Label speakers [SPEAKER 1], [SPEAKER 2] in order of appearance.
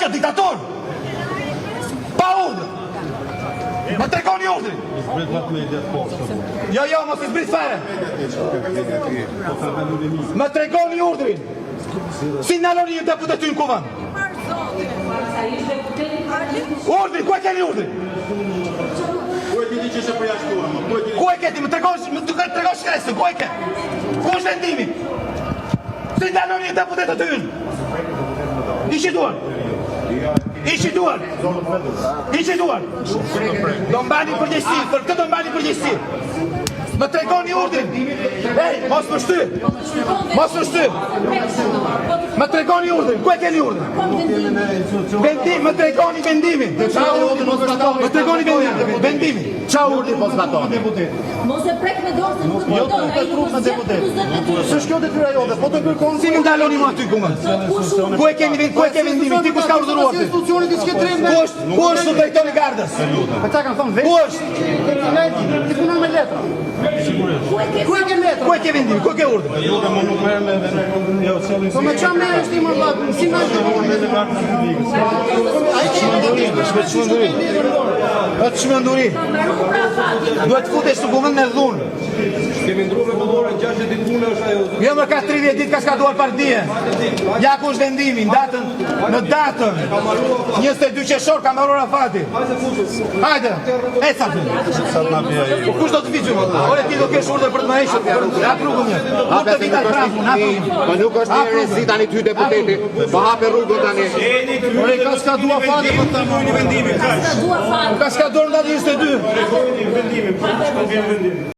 [SPEAKER 1] Çfarë është kjo diktaturë? Pa urdhër. Më tregoni urdhrin. Jo, jo, mos i zbrit fare. Më tregoni urdhrin. Si ndaloni një deputet në kuvend? Urdhrin, ku e keni urdhrin?
[SPEAKER 2] Ku e dini që është e përjashtuar, më? Ku e dini?
[SPEAKER 1] Ku e keni? Më tregon, më trego shkresën, ku e ke? Ku është vendimi? Si ndaloni një deputet të hyjë? Hiqi duart. Hiqi duart. Hiqi duart. Do mbani përgjegjësi, për këtë do mbani përgjegjësi. Më tregoni urdhrin. Ej, mos më shty. Mos më shty. Më tregoni urdhrin. Ku e keni urdhrin? Vendim, më tregoni vendimin. Më tregoni vendimin. Vendimin.
[SPEAKER 2] Ça urdhri po zbaton?
[SPEAKER 3] Mos e prek me dorë se nuk të do, ai nuk
[SPEAKER 2] me deputet. S'është kjo detyra jote, po të kërkon
[SPEAKER 1] Si më ndaloni mua aty ku më? Ku e keni ku e keni vendimin? Ti kush ka urdhëruar ty?
[SPEAKER 2] institucioni ti s'ke drejtë.
[SPEAKER 1] Ku është ku është drejtori i gardës?
[SPEAKER 2] Po ça kanë thonë vetë?
[SPEAKER 1] Ku është?
[SPEAKER 2] Ti punon me letra. Ku e ke letra?
[SPEAKER 1] Ku e ke vendimin? Ku e ke urdhrin?
[SPEAKER 2] Po me ça merresh ti më vlla? Si na Ai
[SPEAKER 1] Është çmenduri. Është çmenduri. Duhet të futesh në kuvend me dhunë.
[SPEAKER 4] Kemi ndruar rregulloren 60 ditë punë është ajo.
[SPEAKER 1] Jo më ka 30 ditë ka skaduar partie. Ja ku është vendimi, në datën, në datën 22 qershor ka mbaruar afati. Hajde, ec aty. Po kush do të viçu? Ore ti do kesh urdhër për të më hequr. Hap rrugën një. Kur të vit ai prapu, hap rrugën.
[SPEAKER 5] Po nuk është një herezi tani ty deputeti. Po hape rrugën tani.
[SPEAKER 2] Ore ka skadu afati po ta
[SPEAKER 4] Një vendimin, kaq.
[SPEAKER 3] Dua fat.
[SPEAKER 1] Ka skaduar në datën 22.
[SPEAKER 4] Vendimin, vendimin.